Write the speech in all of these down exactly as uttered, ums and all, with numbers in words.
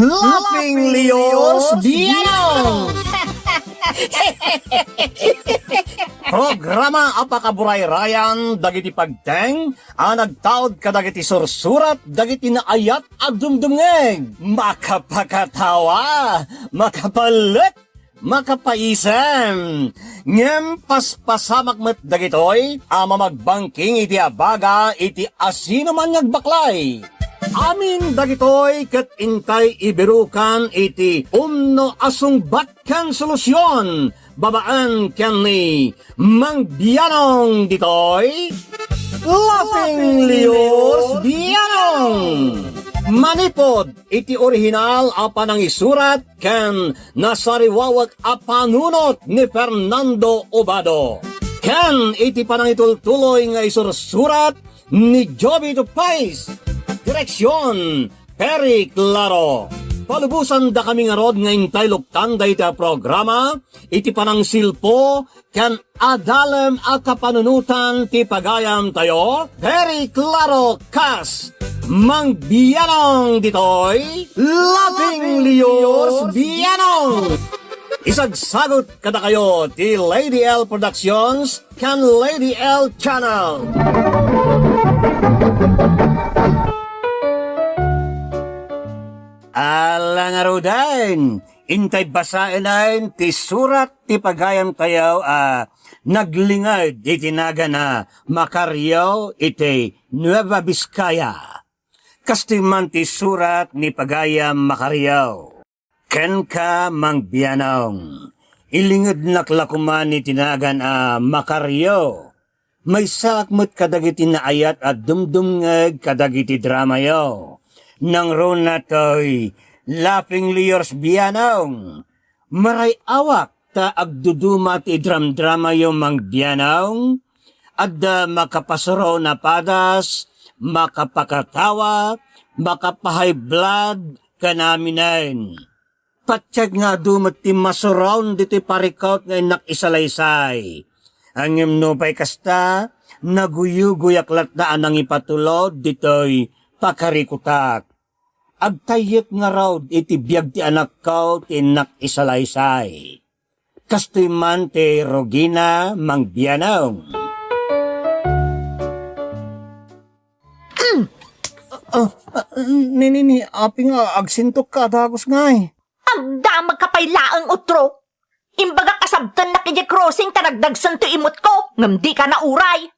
Laughing Leos Bianong! Programa a pakaburayrayan dagiti pagteng a nagtaud kadagiti sursurat dagiti naayat a dumdumngeg. Makapakatawa, makapalek, makapaisem. Ngem paspasamak met dagitoy a mamagbangking iti abaga iti asinoman nga agbaklay. Amin dagitoy ket intay ibirukan iti umno a sungbat ken solusion babaen ken ni Mang Bianong ditoy. Laughing Leos Bianong! Manipod iti orihinal a panangisurat ken nasariwawek a panunot ni Fernando Obado, ken iti panangitultuloy nga isursurat ni Joby Tupais. Direksion, Perry Claro. Palubosan dakami ngarud nga intay luktan dayta a programa iti panangsilpo ken adalem a kapanunotan ti pagayamtayo, Perry Claro kas Mang Bianong ditoy, Laughing Leos Bianong. Isagsagut kadakayo ti Lady L Productions ken Lady L Channel. Ala ngaruden, intay basaenen ti surat ti pagayamtayo a naglinged iti nagan a Macario iti Nueva Vizcaya. Kastoy man ti surat ni pagayam Macario. Kenka, Mang Bianong, ilingednak la koman iti nagan a Macario. Maysaak met kadagiti naayat a dumdumngeg kadagiti dramayo. Nangruna toy Laughing Leos Bianong. Maray-awak ta agduduma ti idramdramayo, Mang Bianong. Adda makapasuraw a padas, makapakatawa, makapahay blood, ken aminen. Patiek nga adu met ti masuraw ditoy parikut nga innak isalaysay. Ngem nupay kasta, naguyugoyak latta a nangipatulod ditoy pakarikutak. Agtayyek ngarud iti biag ti anakko ti innak isalaysay. Kastoy man ti rugina, Mang Bianong. Ah, ah, ni, ni, ni, apay nga agsintok ka, dagus ngay. Agdamagka pay laeng, utro. Imbagak a sabtennak idiay crossing ta nagdagsen ti imutko, ngem dika nauray.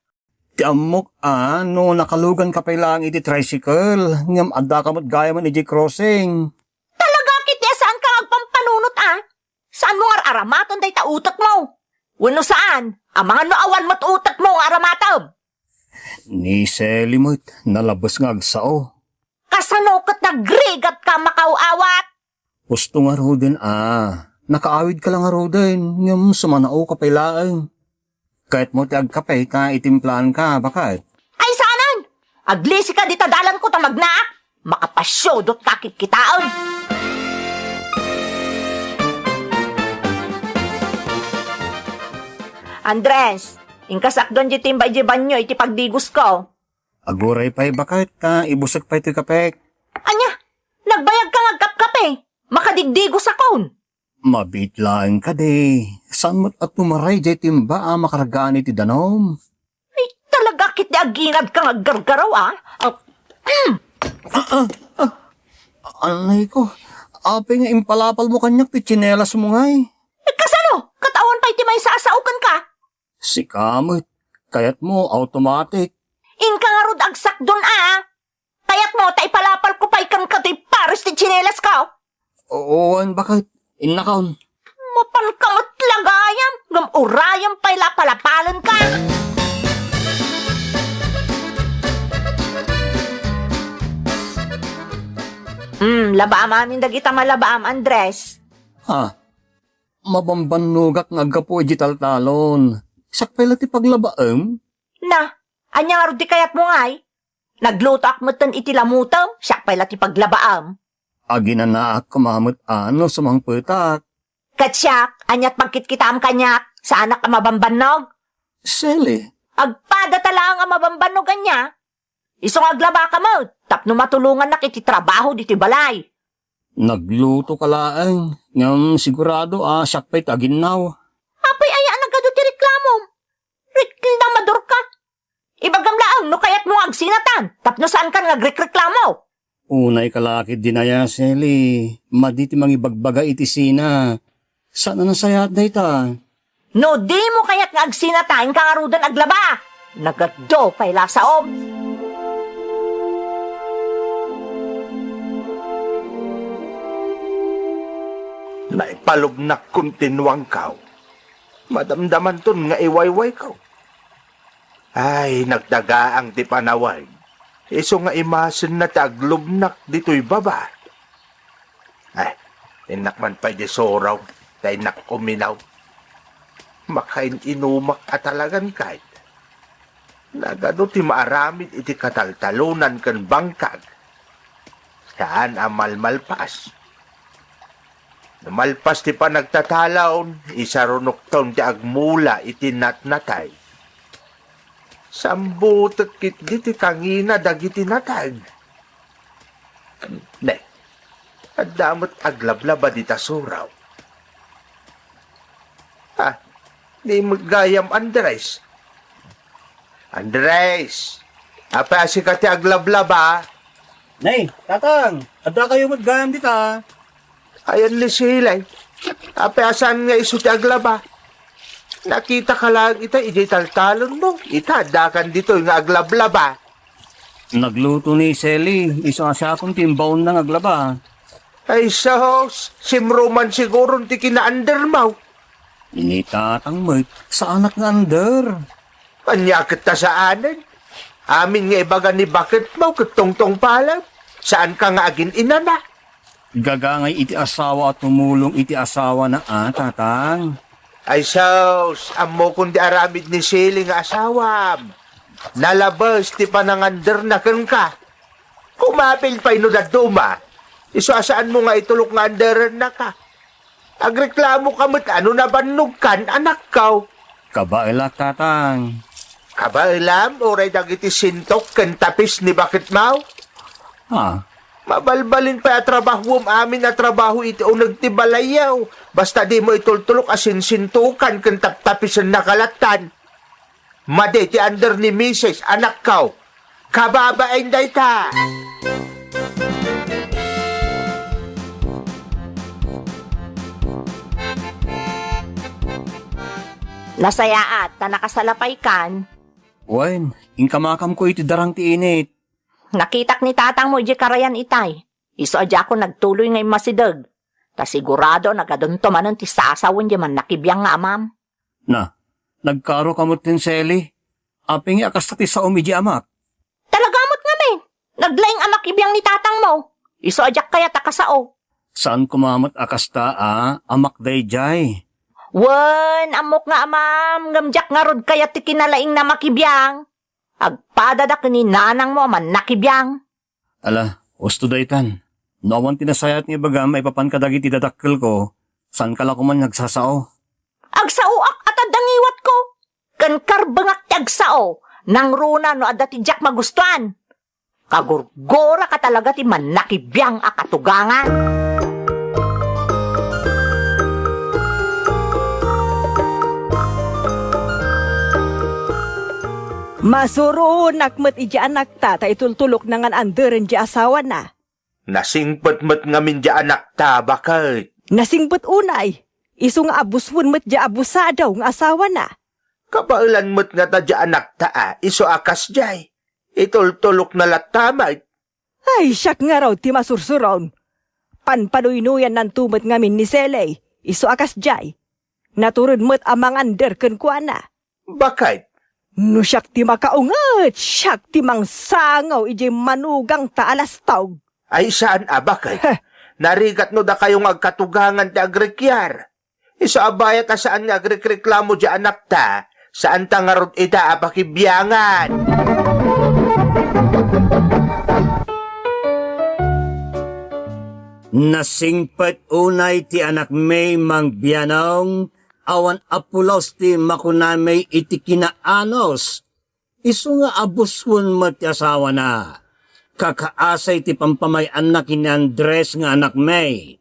Ti ammok a, no nakaluganka pay laeng iti tricycle, ngem addaka met gayamen idiay crossing. Talaga ketdi a saanka nga agpampanunot a? Saanmo nga ar-aramaten dayta utekmo? Wenno saan, amangan no awan met utekmo nga aramatem? Ni Sally met, nalabes nga agsao. Kasano ket nagrigatka a makaaw-awat? Husto ngaruden a, nakaawidka la ngaruden, ngem sumanaoka pay laeng. Kayatmo ti agkape ta itimplaanka, baket? Ay, saanen! Aglisika dita dalanko ta magnaak! Makapasiudotka kitkitaen! Andres, inka sakduen diay timba idiay banio iti pagdigusko. Aguray pay, baket, ta ibusek pay ti kapek. Ania? Nagbayagka nga agkapkape? Makadigdigosakon. Mabiit laeng kadi. Saan met a tumaray diay timba a makargaan iti danum? Ay, talaga ketdi aginadka nga aggargaraw, a? Ah, mm. Ah, ah, ah. Anay ko. Apay nga impalapalmo kaniak ti tsinelasmo ngay? Eh, kasano? Ket awan pay ti maysa a sao kenka? Sika met, kayatmo automatic. Inka ngarud agsakdun a. Kayatmo ta ipalapalko pay kenka toy pares ti tsinelas ko? Wen, baket, innakon. Mapanka met la gayam, ngem urayem pay la palapalenka. Hmm, labaam amin dagita malabaam, Andres. Ha? Mabambannogak nga aggapu iti taltalon. Siak pay la ti paglabaem? Na, ania ngarud ti kayatmo ngay? Naglutoak metten iti lamutem, siak pay la ti paglabaem. Aginanaak koma met a no sumangpetak. Ket siak, aniat pagkitkitaem kaniak, saanak a mabambannog? Sally. Agpada ta laeng a mabambannog ania? Isu nga aglabaka met, tapno matulongannak iti trabaho ditoy balay. Naglutoka laeng, ngem sigurado a siak pay ti aginnaw. Apay aya a nagadu ti reklamom? Reklamadorka? Ibagam laeng no kayatmo nga agsinatan tapno saankan nga agrekreklamo. Unayka la ketdin aya, Sally. Madi ti mangibagbaga iti sina. Saan a nasayaat dayta? No dimo kayat nga agsinata, inka ngaruden aglaba. Nagadu pay la saom. Naipalubnak kontinuangkaw. Madamdamanton nga iwaywaykaw. Ay, nagdagaang ti panawag. Isu nga imasenna ti aglubnak ditoy baba. Ay, innak man pay di suraw, ta innak uminaw. Makain-inumak a talagan kayat. Nagadu ti maaramid iti kataltalonan ken bangkag. Saan a malmalpas. No malpas ti panagtatalaw, isarunokton ti agmula iti natnatay. Sambutek ketdi ti kangina dagiti natay. Ne, adda met aglablaba dita suraw. Ah, di met gayam, Andres. Andres, apay a sika ti aglablaba? Nay, tatang, adda kayo met gayam dita. Ayan ni Silay. Apay a saan nga isu ti aglaba? Nakitaka laeng ita idiay taltalonmo. Ita, addakan ditoy nga aglablaba. Nagluto ni Sally, isu a siakon ti imbaonna nga aglaba. Ay sus, simruman siguron ti kinaandermaw. Ni tatang met, saanak nga ander. Ania ket ta saanen? Amin nga ibaga ni baketmaw ket tungtungpalem. Saanka nga agin-inana. Gagangay iti asawa a tumulong iti asawana a, tatang. Ay sus, ammokon ti aramid ni Sally nga asawam. Nalabes ti pananganderna kenka. Kumapil pay no dadduma. Isu a saanmo nga itulok nga anderennaka. Agreklamoka met a no nabannogkan, anakko. Kabaelak, tatang. Kabaelam, uray dagiti sintok ken tapis ni baketmaw? Ha? Mabalbalin pay a trabahuem amin a trabaho iti uneg ti balayyo. Basta dimo itultulok a sinsintokan ken taptapisen nakalatan. Madi ti under ni Misis, anakko. Kababain dayta. Nasayaat, ta nakasalapaykan. Wen, inkamakamko iti darang ti init. Nakitak ni tatangmo idiay karayan itay. Isu a diakon nagtuloy nga immasideg. Ta sigurado, nagadunto manen ti sasawen diay mannakibiang nga amam. Na, nagkaroka met ken Sally? Apay nga kasta ti saom idiay amak? Talaga met ngamin. Naglaing a makibiang ni tatangmo. Isu a diak kayat a kasao. Saan koma met a kasta a amak daydiay? Wen, ammok nga amam, ngem diak ngarud kayat ti kinalaingna a makibiang. Agpadada ken ni nanangmo a mannakibiang. Ala, husto daytan. No awan ti nasayaat nga ibagam maipapan kadagiti dadakkelko, saanka la koman nga agsasao. Agsaoak a ta adda ngiwatko. Ken karbengak ti agsao, nangruna no adda ti diak magustuan. Kagurguraka talaga ti mannakibiang a katugangan. Masuronak met idiay anakta ta itultulokna ngan anderen diay asawana. Nasingpet met ngamin diay anakta, baket. Nasingpet unay, isu nga abusuen met diay abusado nga asawana. Kabaelan met ngata diay anakta a isu a kasdiay. Itultulokna latta met. Ay, siak ngarud ti masursuron. Panpanuynoyannanto met ngamin ni Sally, isu a kasdiay. Natured met a mangander kenkuana. Baket? No siak ti makaunget, siak ti mangsangaw idiay manugangta a lastog. Ay, saan a baket? Heh. Narigat no dakayo nga agkatugangan ti agrikiar. Isu a bayat a saan nga agrekreklamo diay anakta, saanta ngarud ita a pakibiangan. Nasingpet unay ti anakmi, Mang Bianong, awan a pulos ti makunami iti kinaanus. Isu nga abusuen met ti asawana. kakaasay ti pampamay-anna ken ni Andres nga anakmi.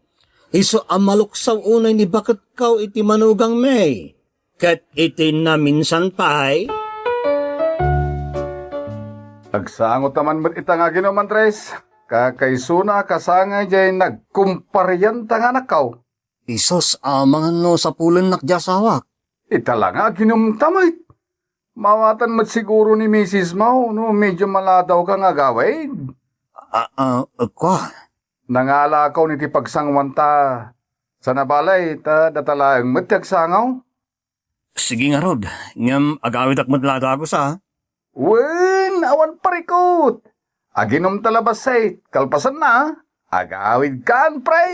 Isu a maluksaw unay ni baketko iti manugangmi. Ket iti naminsan pay, Agsango ta man met ita nga aginum, Andres. Kakaisuna a kasangay jay nagkumparianta nga anakko. Isus, amangan no sapulennak ti asawak. Ita la nga aginumta met. Mawatan met siguro ni misismo no medio maladawka nga agawid. Ah, ah, kua. Nangalakaw iti pagsangoanta. Sana balay, ta data laeng met ti agsango. Sige ngarud, ngem agawidak met la dagus, a. Wen, awan parikut. Aginumta la bassit, kalpasanna, agawidkan, pre.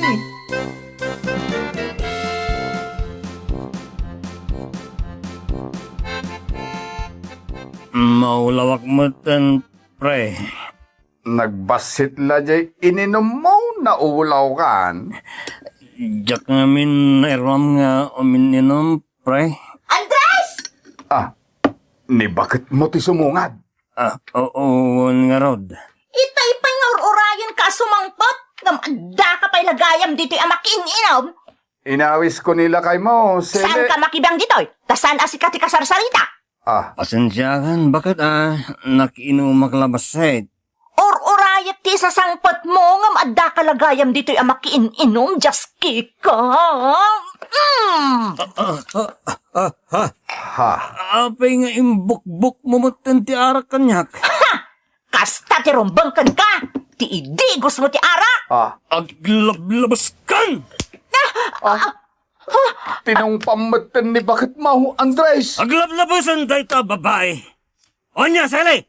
Maulawak metten, pre. Nagbassit la jay ininummo, naulawkan. Diak ngamin nairuam nga umininum, pre. Andres! Ah, ni baketmo ti sumungad? Ah, oo, ngarud. Ita ipay nga ur-urayenka a sumangpet, ngem addaka pay la gayam ditoy a makiin-inum. Inawisko ni lakaymo, Sele. Saanka makibiang ditoy? Ta saan a sika ti kasarsarita? Ah. Pasensiakan, baket a nakiinumak la bassit. Ur-urayek ti isasangpetmo, ngem addaka la gayam ditoy a makiin-inum, diaskika. Mm. Ah, ah, ah, ah, ah. Ha. Apay nga imbukbokmo metten ti arak kaniak? Ha! Kasta ti rumbeng kenka, ti idigosmo ti arak. Ah. Aglablabaskan! Ah, ah, ah. Tinungpam metten ni baketmo, Andres. Aglablabaskan dayta a babai. Ania, Sally?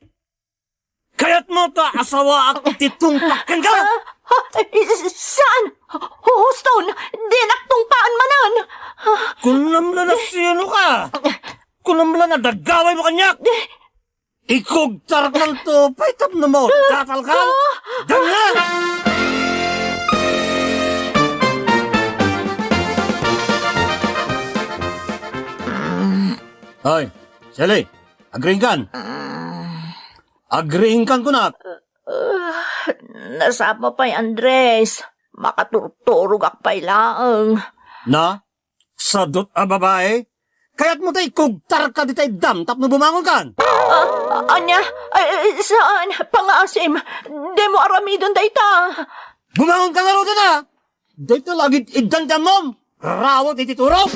Kayatmo ta asawaak iti tungpak kenka? Ah, ah, saan? Houston, dinak tungpaan manen. Kunam la no sianoka. Kunam la no adda gawaymo kaniak. Ikugtarkanto pay tapno maudatalkan. Danga! Hoy, Sally, agriingkan. Agriingkan kunak. Ah, nasapa pay, Andres. Makaturturogak pay laeng. Na? Sadut a babai? Kayatmo ta ikugtarka dita iddam tapno bumangonkan? Ah, ania? Ay, ay, saan? Pangaasim. Dimo aramiden dayta. Bumangonka ngaruden a! Dayta la agid-iddan ti ammom! Rarawat iti turok!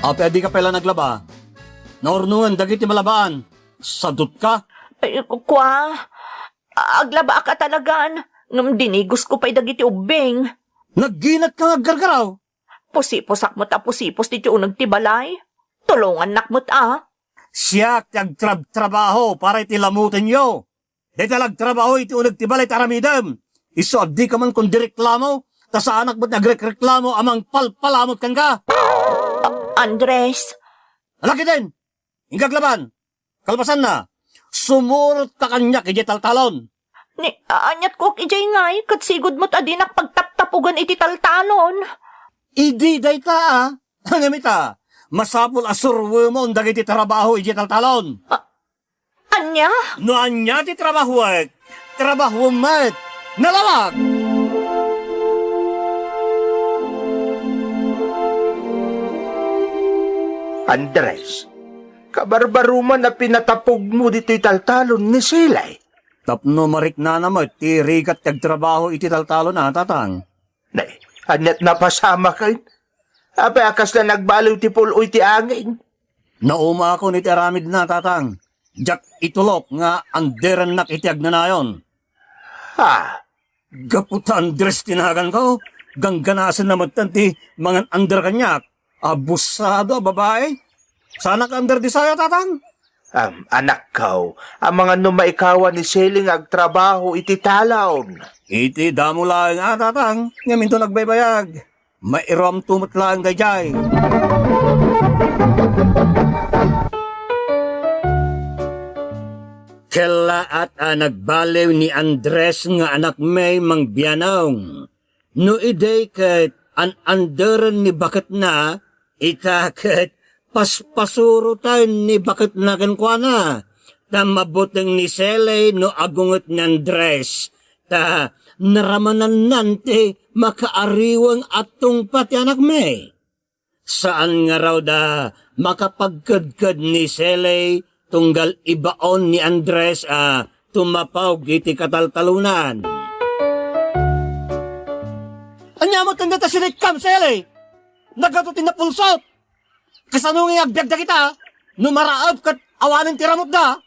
Apay a dika pay la naglaba? Naurnongen dagiti malabaan. Sadutka? Ay, kua, aglabaak a talagan, ngem dinigosko pay dagiti ubbing. Nagginatka nga aggargaraw? Pusipusak met a pusipos ditoy uneg ti balay. Tulongannak met a. Siak ti agtrabtrabaho para iti lamutenyo. Dayta la agtrabaho iti uneg ti balay ti aramidem. Isu a dika man kundi reklamo, ta saanak met nga agrekreklamo a mangpalpalamut kenka. A-, Andres. Alakiden! Inka aglaban! Kalpasanna, sumurotka kaniak idiay taltalon. Ni, aniat kok idiay ngay, ket sigud met a dinak pagtaptapugen iti taltalon. Idi dayta, a. Ngem ita, masapul a surwemon dagiti trabaho idiay taltalon. A-, ania? No ania ti trabahoek, trabahoem met. Nalawag! Andres, kabarbaruman a pinatapugmo ditoy taltalon ni Silay. Tapno mariknana met ti rigat ti agtrabaho iti taltalon a, tatang. Nay, aniat napasamaken? Apay a kasla nagbaliw ti pul-oy ti angin? Naumaakon iti aramidna, tatang. Diak itulok nga anderennak iti agnanayon. Ha? Gapu ta Andres ti naganko, gangganasenna metten ti mangan-ander kaniak. Abusado a babai. Saanak ander disaya, tatang? Am, anakko, amangan no maikawan ni Sally nga agtrabaho iti talaon. Iti damo laeng a, tatang, ngem inton agbaybayag, mairuamto met laeng daydiay. Kellaat a nagbaliw ni Andres nga anakmi, Mang Bianong. No idi ket an-anderen ni baketna, Ita ket paspasuroten ni baketna kenkuana, ta mabuteng ni Sally no agunget ni Andres, ta naramanannan ti makaariweng a tungpa ti anakmi. Saan ngarud a makapagkedked ni Sally tunggal ibaon ni Andres a tumapawg iti kataltalonan. Ania met dayta sinikkam, Sally? Nagadu ti napulsot! Kasano nga agbiag dagita? No maraep ket awanen ti ramutda?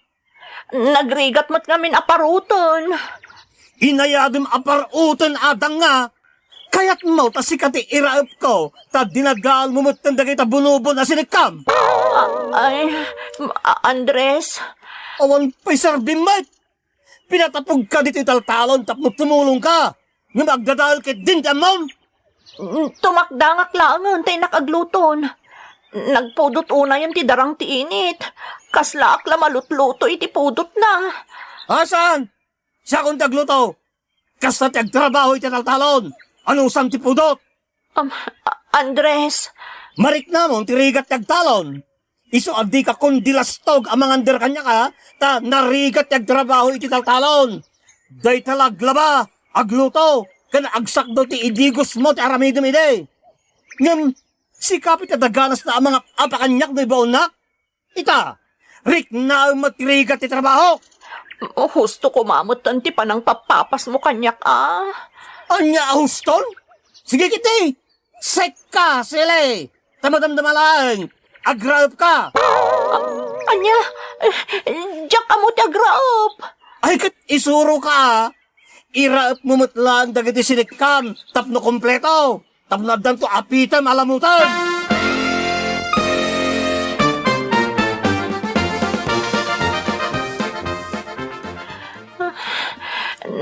Nagrigat met ngamin a paruten. Inayadem a paruten a danga. Kayatmo ta sika ti iraepko, ta dinadalmo metten dagita bunubon a sinikkam. A-, ay, a-, Andres. Awan pay serbim met. Pinatapogka ditoy taltalon tapno tumulongka. Ngem agdadael ketdin ti ammom. Mm, tumakdangak laengen ta innak agluton. Nagpudot unayen ti darang ti init. Kaslaak la malutluto iti pudotna. A, saan? Siakon ti agluto. Kasta ti agtrabaho iti taltalon. Anusam ti pudot? Am, A-, Andres. Mariknamon ti rigat ti agtalon. Isu a dika kondi lastog a mangander kaniak, a, ta narigat ti agtrabaho iti taltalon. Dayta la aglaba, agluto, ken agsakdo ti idigosmo ti aramidem idi. Ngem, sika pay ti daganasna a mangap-apa kaniak no ibaonnak? Ita, riknaem met ti rigat ti trabahok. Husto koma metten ti panangpappapasmo kaniak, a. Ania a huston? Sige ketdi, sekka, Sally. Ta madamdama laeng, agraepka. A-, ania? Diak ammo ti agraep. Ay, ket isuroka, a. Iraepmo met laeng dagiti sinikkam tapno kompleto. Tapno addanto apitem a lamutan.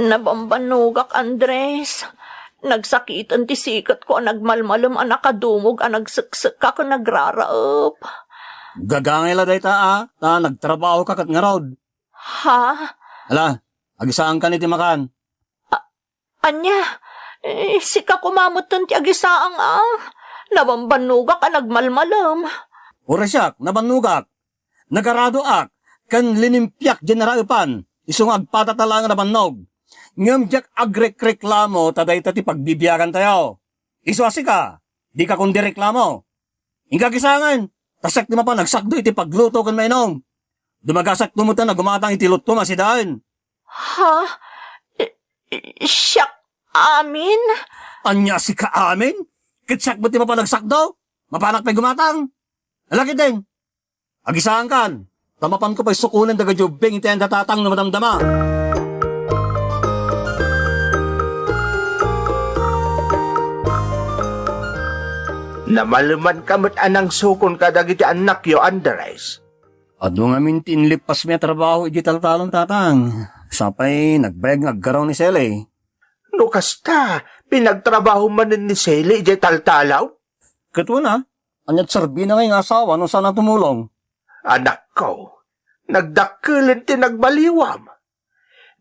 Nabambannogak, Andres. Nagsakiten ti siketko a nagmalmalem a nakadumog a nagseksekka ken nagraraep. Gagangay la dayta, a, ta nagtrabahoka ket ngarud. Ha? Ala, agisaankan iti makan. A-, ania? Eh, sika koma metten ti agisaang, a. Nabambannogak a nagmalmalem. Uray siak, nabannogak. Nagaradoak, ken linimpiak diay naraepan, isu nga agpadata laeng a nabannog. Ngem diak agrekreklamo ta dayta ti pagbibiagantayo. Isu a sika, dika kondi reklamo. Inka agisaangen, ta siak ti mapan agsakdo iti pagluto ken mainum. Dumagasakto metten a gumatang iti lutom a sidaen. Ha? I-, i-, siak amin? Ania, sika amin? Ket siak met ti mapan agsakdo? Mapanak pay gumatang? Ala ketdin. Agisaankan, ta mapanko pay sukonen dagiti ubbing iti ayan da Tatang no madamdama. Namalemanka met a nangsukon kadagiti annakyo, Andres. Adu ngamin ti inlippasmi a trabaho idiay taltalon, Tatang. Sapay nagbayag nga aggaraw ni Sally. No kasta, pinagtrabaho manen ni Sally idiay taltalon? Ket wen a, ania ti serbina ngay nga asawa no saan a tumulong? Anakko, nagdakkelen ti nagbaliwam.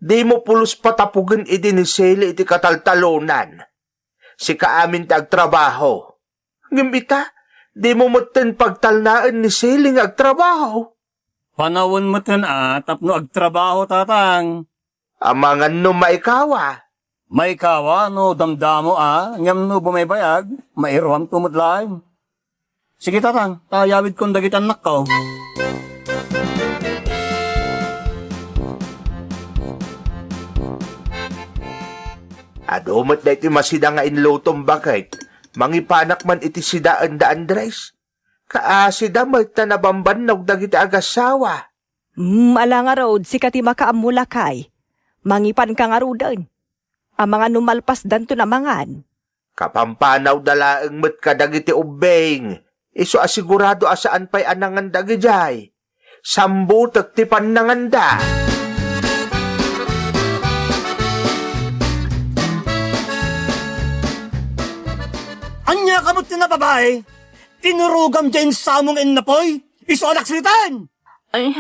Dimo pulos patapugen idi ni Sally iti kataltalonan. Sika amin ti agtrabaho. Ngem ita, dimo metten pagtalnaen ni Sally nga agtrabaho. Panawen metten a tapno agtrabaho, Tatang. Amangan no maikawa. Maikawa no damdamo a, ngem no bumaybayag, mairuamto met laeng. Sige, Tatang, ta yawidkon dagiti annakko. Adu met daytoy masida nga inlutom, baket. Mangipanak man iti sidaen da Andres. Kaasida met ta nabambannog dagiti agassawa. Mm, ala ngarud, sika ti makaammo, lakay. Mangipanka ngaruden. Amangan no malpasdanton a mangan. Kapampanawda laeng met kadagiti ubbing, isu a sigurado a saan pay a nangan dagidiay. Sambutek ti pannanganda. Ania ka met ti nababai? Tinurogam diay insamo nga innapoy? Isu a naksiriten! Ay,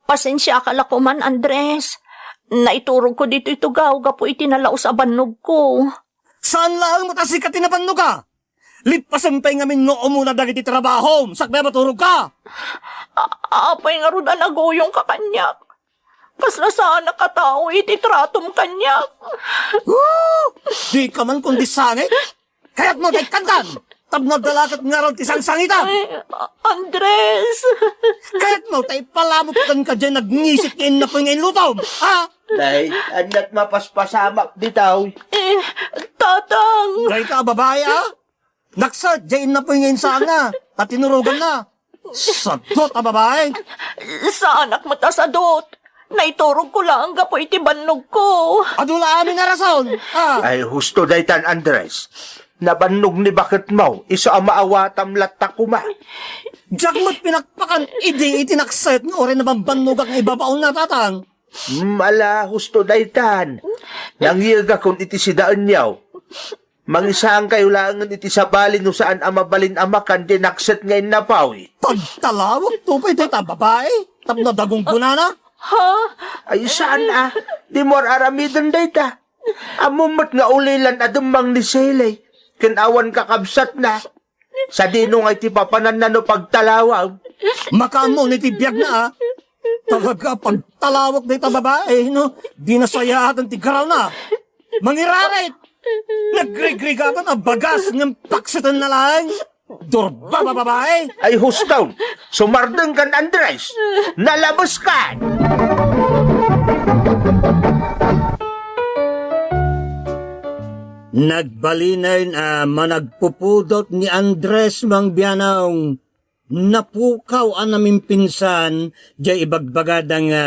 pasensiaka la koman, Andres. Naiturogko ditoy tugaw gapu iti nalaus a bannogko. Saan laeng met a sika ti nabannoga? Lippasen pay ngamin nga umuna dagiti trabahom, sakbay a maturogka. A-, apay ngarud a naguyongka kaniak? Kasla saanak a tao iti tratom kaniak. Woo! Dika man kundi sangit. Kayatmo ta ikkankan tapno adda la ket ngarud ti sangsangitam. Ay, A-, Andres. Kayatmo ta ipalamok kenka diay nagngisit nga innapoy nga inlutom, ha? Nay, aniat mapaspasamak ditoy? Eh, Tatang. Dayta a babai, a? Nakset diay innapoy nga insangna, ta tinuroganna. Sadot a babai. Saanak met a sadot. Naiturogko laeng gapu iti bannogko. Adu la amin a rason, a? Ay, husto daytan, Andres. Nabannog ni baketmo, isu a maawatam latta koma. Diak met pinakpakan idi iti nakset nga uray nabambannogak nga ibabaonna, Tatang. Hmm, ala, husto daytan. Nangyegakon iti sidaenyo. Mangisaankayo laengen iti sabali no saan a mabalin a makan diay nakset nga innapoy. Pagtalawakto pay dayta a babai tapno adda gunggonana? Ha? Ay, saan a? Dimo ar-aramiden dayta. Ammom met nga ulilan a demmang ni Sele ken awan kakabsatna. Sadino nga iti papananna no pagtalawag? Makaammo ni ti biagna, a? Talaga, pagtalawak dayta babai, no? Di nasayaatan ti garawna. Mangirarit! Nagrigrigatan a bagas ngem pakseten na laeng. Durba a babai! Ay, huston! Sumardengkan, Andres! Nalabeskan! Nagbalinen a managpupudot ni Andres, Mang Bianong. Napukaw a namimpinsan diay ibagbagada nga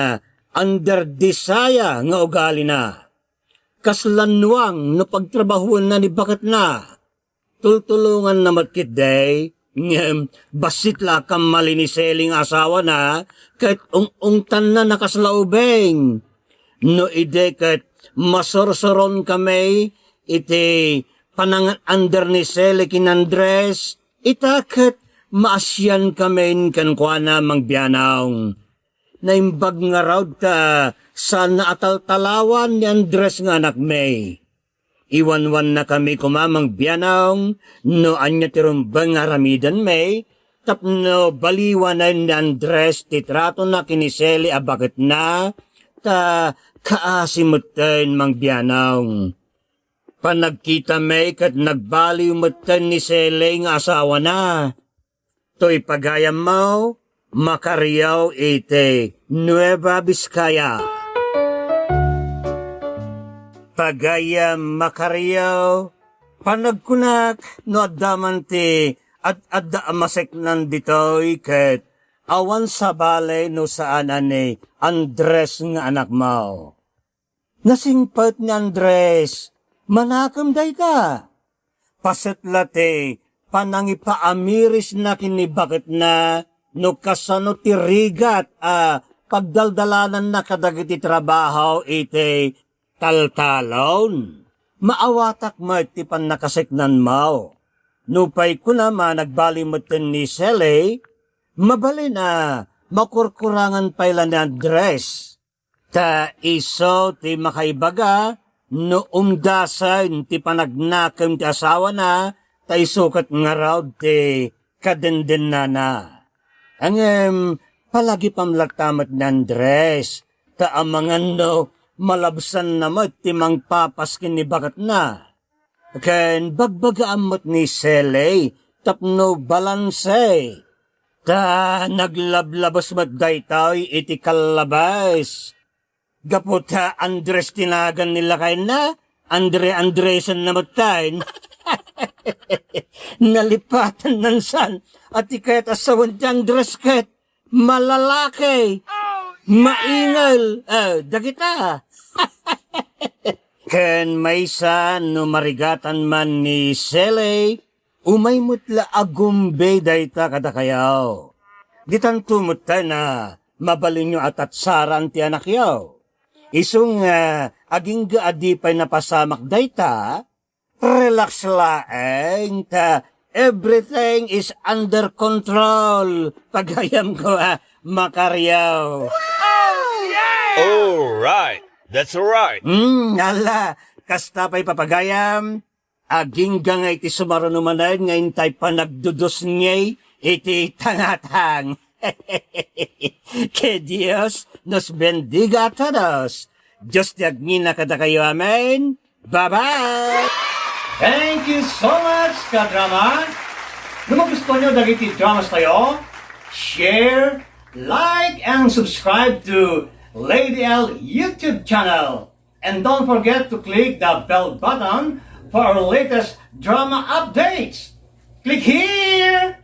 under desire nga ugalina. Kasla nuang no pagtrabahuenna ni baketna. Tultulonganna met ketdi, ngem bassit la a kammali ni Sele nga asawana, ket ung-ungtanna a kasla ubing. No idi ket masursuronkami iti panangan-under ni Sele ken Andres, ita ket maasiankamin kenkuana, Mang Bianong. Naimbag ngarud ta saanna a taltalawan ni Andres nga anakmi. Iwanwannakami koma, Mang Bianong, no ania ti rumbeng nga aramidenmi, tapno baliwanen ni Andres ti tratona ken ni Sele a baketna, ta kaasi metten, Mang Bianong. Panagkitami ket nagbaliw metten ni Sele nga asawana. Toy pagayammo, makariaw iti Nueva Vizcaya. Pagayam makariaw, panagkunak no adda man ti ad-adda a maseknan ditoy ket awan sabali no saan a ni Andres nga anakmo. Nasingpet ni Andres, manakem dayta. Paset la ti panangipaamirisna ken ni baketna no kasano ti rigat a pagdaldalananna kadagiti trabaho iti taltalon. Maawatak met ti pannakaseknanmo. Nupay kunam a nagbaliw metten ni Sele, mabalin a makurkurangan pay la ni Andres. Ta isu ti makaibaga no umdasen ti panagnakem ti asawana, ta isu ket ngarud ti kadendennana. Ngem palagipam latta met ni Andres, ta amangan no malabsanna met ti mangpapas ken ni baketna. Ken bagbagaam met ni Sele tapno balanse. Ta naglablabes met daytoy iti kallabes. Gapu ta Andres ti nagan ni lakayna, Andre Andresen na metten. Nalipatan nansan, a ti kayat a sawen ti Andres ket malalaki, maingel, eh, dagita. Ken maysa no marigatan man ni Sele, umay met la agumbi dayta kadakayo. Ditanto met ta na mabalinyo a tatsaran ti anakyo. Isu nga agingga a di pay napasamak dayta, relax laeng ta everything is under control. Pagayamko a makariaw. All right. That's all right. Hmm, ala, kasta pay papagayam. Agingga nga iti sumaruno manen nga intay panagdudusngi iti tangatang. Que Dios nos bendiga a todos. Dios ti agngina kadakayo. Amen. Bye-bye! Thank you so much, kadrama! No magustuhan nyo dagiti dramas tayo, share, like, and subscribe to Lady L YouTube channel. And don't forget to click the bell button for our latest drama updates. Click here!